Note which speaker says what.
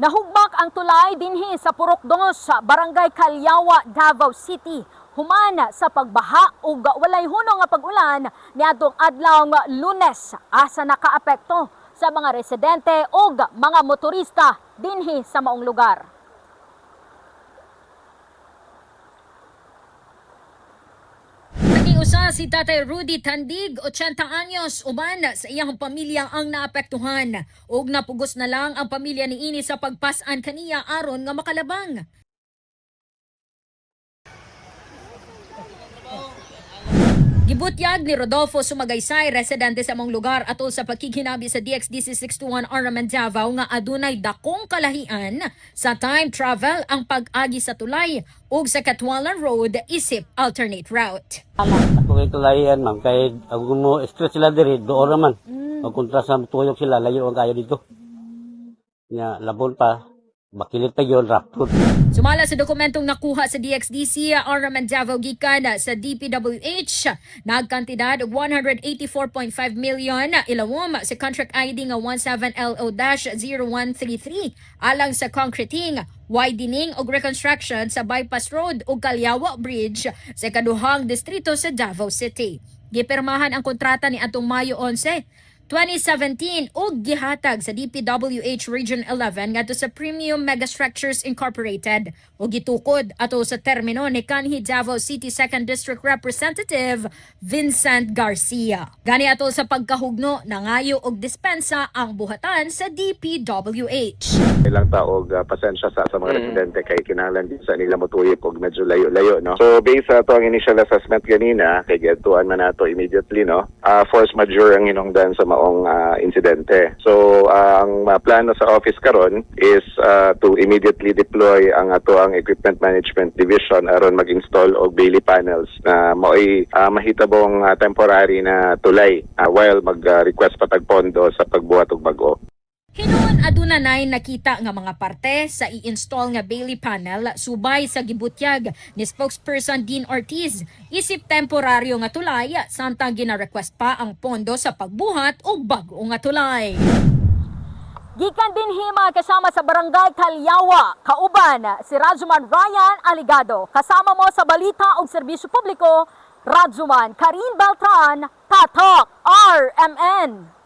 Speaker 1: Nahugbak ang tulay dinhi sa Purok Dos sa Barangay Kalyawa, Davao City. Human sa pagbaha ug walay hunong nga pag-ulan niadtong adlaw nga Lunes, asa nakaapekto sa mga residente ug mga motorista dinhi sa maong lugar. Naging usa si Tatay Rudy Tandig, 80 anyos, uban sa iyang pamilya ang naapektuhan. Ug napugos na lang ang pamilya niini sa pagpas-an kaniya aron nga makalabang. Gibutyag ni Rodolfo Sumagaysay, residente sa mong lugar atol sa pagkikinabi sa DXDC 621 RMN Davao nga adunay dakong kalahian sa time travel ang pag-agi sa tulay ug sa Katwalan Road isip alternate route.
Speaker 2: Ako kay tulayan, ma'am, kay ako mo stress sila diri, doon naman. Pag kontra sa tuyok sila, layo ang kayo dito. Nya labon pa, makilit pa yun, raptor.
Speaker 1: Sumala sa dokumentong nakuha sa DXDC, RMN Davao gikan sa DPWH, nagkantidad og 184.5 million ilawom sa contract ID nga 17LO-0133 alang sa concreting, widening ug reconstruction sa bypass road ug Kalyawa Bridge sa kaduhang distrito sa Davao City. Gipirmahan ang kontrata ni atong Mayo 11, 2017 ug gihatag sa DPWH Region 11 ngadto sa Premium Megastructures Incorporated ug gitukod ato sa termino ni kanhi Davao City 2nd District Representative Vincent Garcia. Gani ato sa pagkahugno, nangayo og dispensa ang buhatan sa DPWH.
Speaker 3: Ilang tao og pasensya sa mga residente kay kinahanglan din sa nila motuyok og medyo layo-layo, no. So based sa ato ang initial assessment ganina kay giadtuan man nato immediately, no. Force majeure ang hinungdan sa maong insidente. So ang plano sa office karon is to immediately deploy ang ato ang equipment management division aron mag-install og Bailey panels na maoy mahitabong temporary na tulay while mag-request pa tag pondo sa pagbuhat og bag-o.
Speaker 1: Hinuon aduna nay nakita nga mga parte sa i-install nga Bailey panel subay sa gibutyag ni spokesperson Dean Ortiz isip temporaryo nga tulay samtang gina-request pa ang pondo sa pagbuhat og bag-o nga tulay. Gikan din hima kasama sa Barangay Kalyawa, kauban si Radyoman Ryan Aligado. Kasama mo sa balita ug serbisyo publiko, Radyoman Karin Beltran, Tatak RMN.